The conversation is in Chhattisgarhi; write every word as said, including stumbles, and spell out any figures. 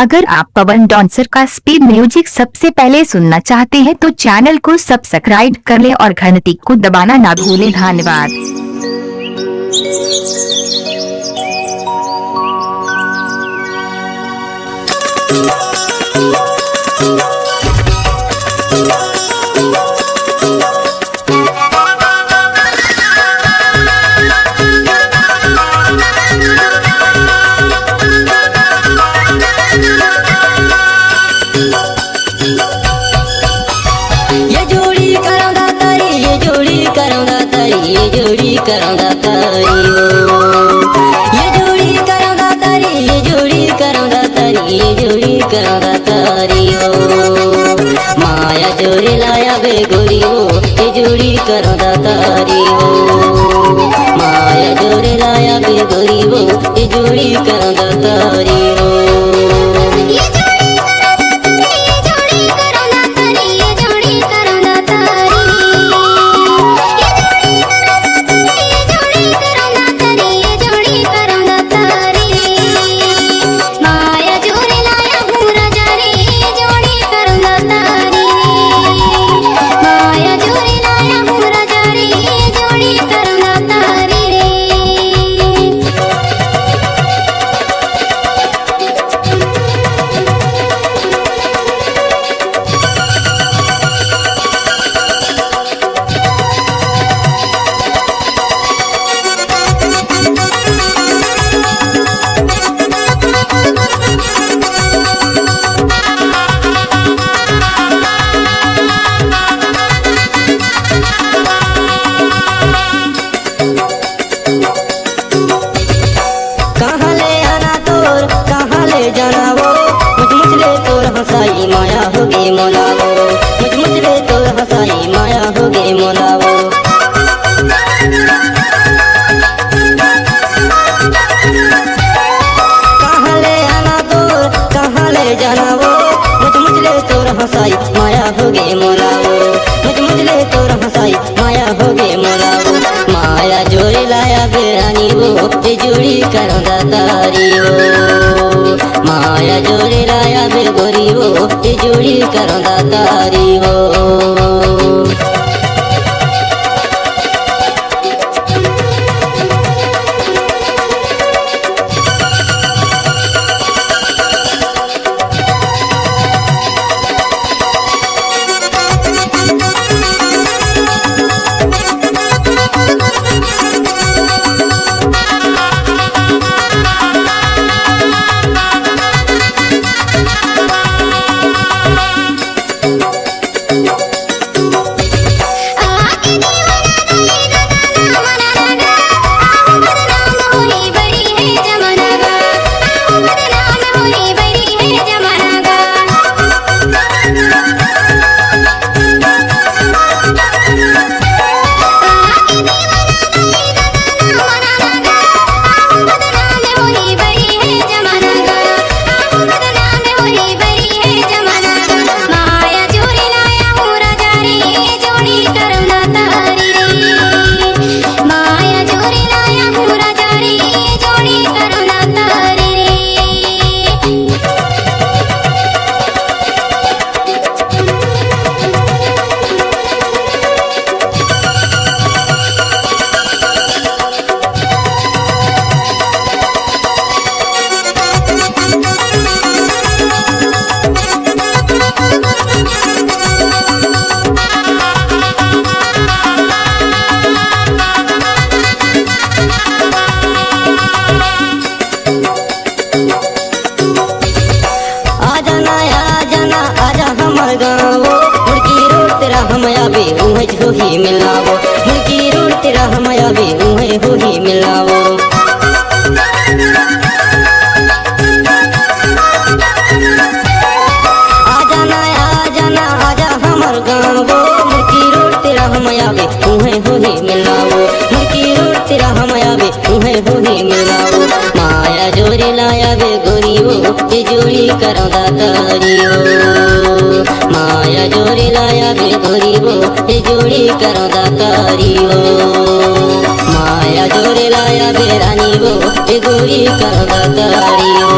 अगर आप पवन डांसर का स्पीड म्यूजिक सबसे पहले सुनना चाहते हैं तो चैनल को सब्सक्राइब कर लें और घंटी को दबाना ना भूलें। धन्यवाद। ये जोड़ी करौंदा तारी, ये जोड़ी करौंदा तारी, ये जोड़ी करौंदा तारी हो। ये जोड़ी करौंदा तारी, ये जोड़ी करौंदा तारी, ये जोड़ी करौंदा तारी हो। माया जोरे लाया बे गोरी हो, ये जोड़ी करौंदा तारी हो। माया जोरे लाया बे गोरी हो, ये जोड़ी करौंदा तारी हो। कहाँ ले आना तोर, कहाँ ले जाना वो, मुझ मुझ ले तोर हंसाई माया होगे मोला वो, मुझ मुझ ले तोर हंसाई माया होगे मोला वो। कहाँ ले आना तोर, कहाँ ले जाना वो, मुझ मुझ ले तोर हंसाई माया होगे मोला वो, मुझ मुझ ले तोर हंसाई माया होगे मोला वो। माया जोरे लाया बे रानी वो, ये जोड़ी करौंदा तारी हो। माया जोरे लाया बे गोरी वो, ये जोड़ी करौंदा तारी हो। आजा ना, आजा ना, आजा हमर गाँव, मुड़की रोड तेरा हम आबे, उहें होही मिलना वो, मुड़की रोड तेरा हम आबे, उहें होही मिलना वो। आजा ना, आजा ना, आजा हमर गाँव वो, मुड़की रोड तेरा हम आबे, उहें होही मिलना वो, मुड़की रोड तेरा हम आबे, उहें होही मिलना वो। माया जोरे लाया बे गोरी वो, ये जोड़ी करौंदा तारी हो। माया जोरे लाया बे गोरी वो, ये जोड़ी करौंदा तारी हो। माया जोरे लाया बे रानी वो, ये गोरी करौंदा तारी हो।